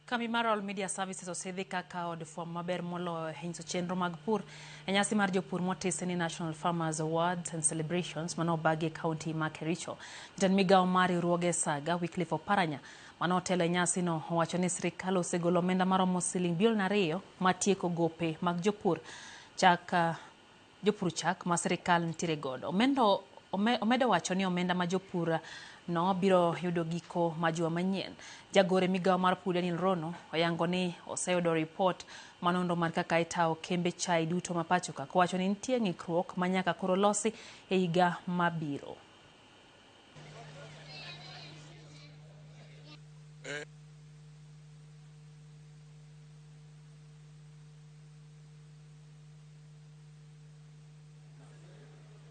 Kambi mar Royal Media Services osidhi kaka od fwambo maber moloyo e nyiso chenro mag pur e nyasi mar jopur motisi ni National Farmers Awards and Celebrations mane obagi e kaunti ma Kericho. Jatend migawo mar riwruoge Saga, Wycliffe Oparanya, mane otelo e nyasino owacho ni sirikal osegolo omenda maromo siling bilion 2 mar tieko gope mag jopur chak jopur chak ma sirikal nitiere godo. Omedo wacho ni omenda ma jopur no biro yudo giko ma juma manyien. Jagoro e migawo mar pur Daniel Rono oyango ni oseyudo ripot manonro mar kaka itawo kembe chai duto ma pacho ka kowacho ni nitie ng'ikruok ma nyaka koro losi e higa mabiro.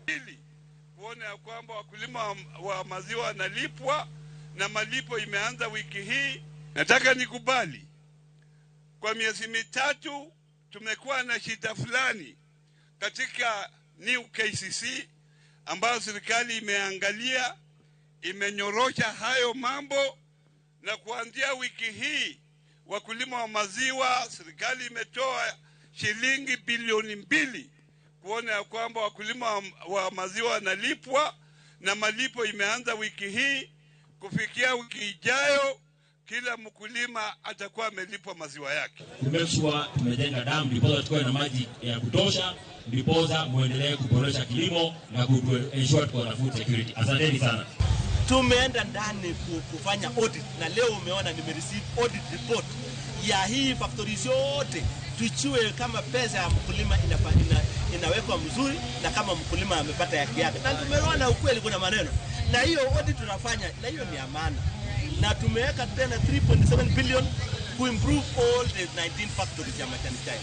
Ili kuona ya kwamba wakulima wa maziwa wanalipwa na malipo imeanza wiki hii. Nataka nikubali, kwa miezi mitatu tumekuwa na shida fulani katika New KCC ambayo serikali imeangalia, imenyorosha hayo mambo, na kuanzia wiki hii wakulima wa maziwa serikali imetoa shilingi bilioni 2 kuona ya kwamba wakulima wa maziwa wanalipwa na malipo imeanza wiki hii. Kufikia wiki ijayo kila mkulima atakuwa amelipwa maziwa yake. To make sure tumejenga dam ndiposa tuwe na maji ya kutosha, ndiposa muendelee kuboresha kilimo na ensure tuko na food security. Asanteni sana. Tumeenda ndani kufanya audit na leo umeona nimereceive audit report ya hii factories yote, tujue kama pesa ya mkulima inawekwa mzuri na kama mkulima amepata haki yake. Na tumeona ukweli kuna maneno. Na hiyo audit tunafanya, na hiyo ni amana. Na tumeweka tena 3.7 billion to improve all the 19 factories ya majani chai.